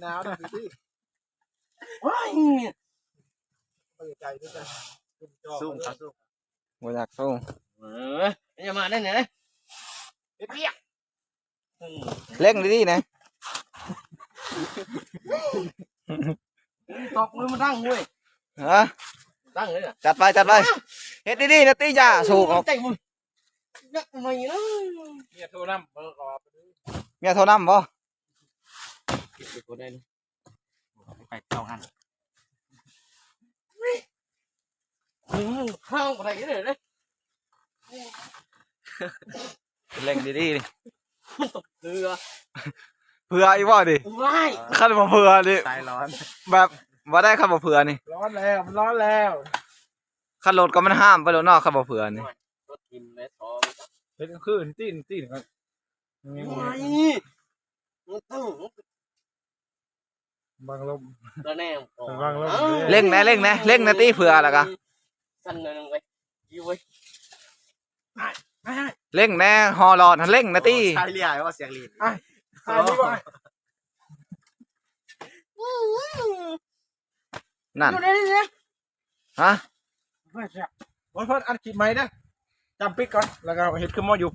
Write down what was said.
ໜາວນະ ໂອ້ຍ ເປີດໃຈດ້ວຍກັນ ຊຸ່ມຈໍ ຊຸ່ມເຂົ້າຊຸ່ມ ບໍ່ຢາກສູ້ ເອີ ຢ່າມາໄດ້ແນ ເຮັດວຽກ ເລັງດີໆນະ ຕອກມືມາຕັ້ງເວີຍ ຮະ ຕັ້ງເລີຍ ຈັດໄປ ຈັດໄປ ເຮັດດີໆນະຕິ ຢ່າໂຊກອອກ ເມຍໂທນຳ ເອີ ເອົາໄປເລີຍ ເມຍໂທນຳບໍ່? ໄປເອົາຫັ້ນ ເອີ ເຂົ້າບໍ່ໄດ້ເລີຍເດ້ ເລັ່ງດີໆນີ້ ມັນຕ້ອງເຜື່ອ ເຜື່ອອີກບໍ່ນີ້ ວ້າຍ ຄັນບໍ່ເຜື່ອນີ້ ສາຍຮ້ອນ ແບບບໍ່ໄດ້ ຄັນບໍ່ເຜື່ອນີ້ ຮ້ອນແລ້ວ ມັນຮ້ອນແລ້ວ ຄັນລົດກໍມັນຫ້າມໄປໂລດເນາະ ຄັນບໍ່ເຜື່ອນີ້ ໂອ້ຍ ລົດຖິ້ມແລ້ວ ເຮັດຄືນຕີນ ຕີນ ໂອ້ຍ ມັນຕ້ອງ ບັງລົມ ລະແນມ ບັງລົມ ເລັ່ງແດ່ ເລັ່ງແດ່ ເລັ່ງແດ່ຕິ ເຜື່ອແລ້ວກະ ສັ່ນໜ້ອຍໜຶ່ງເວີຍ ຢູ່ເວີຍ ເລັ່ງແດ່ ຮໍຫຼອດຫັ້ນ ເລັ່ງແດ່ຕິ ໂອ້ ສາຍເຫຼືອ ວ່າສຽງລີນ ອ້າຍ ອ້າຍ ນີ້ບໍ່ ນັ້ນ ຢູ່ໃນນີ້ ຮະ ໂອ້ຍ ເພິ່ນອັດຄລິບໃໝ່ເດີ້ ຈຳປິດກ່ອນ ແລ້ວກໍເຮັດຄືໝໍຢູ່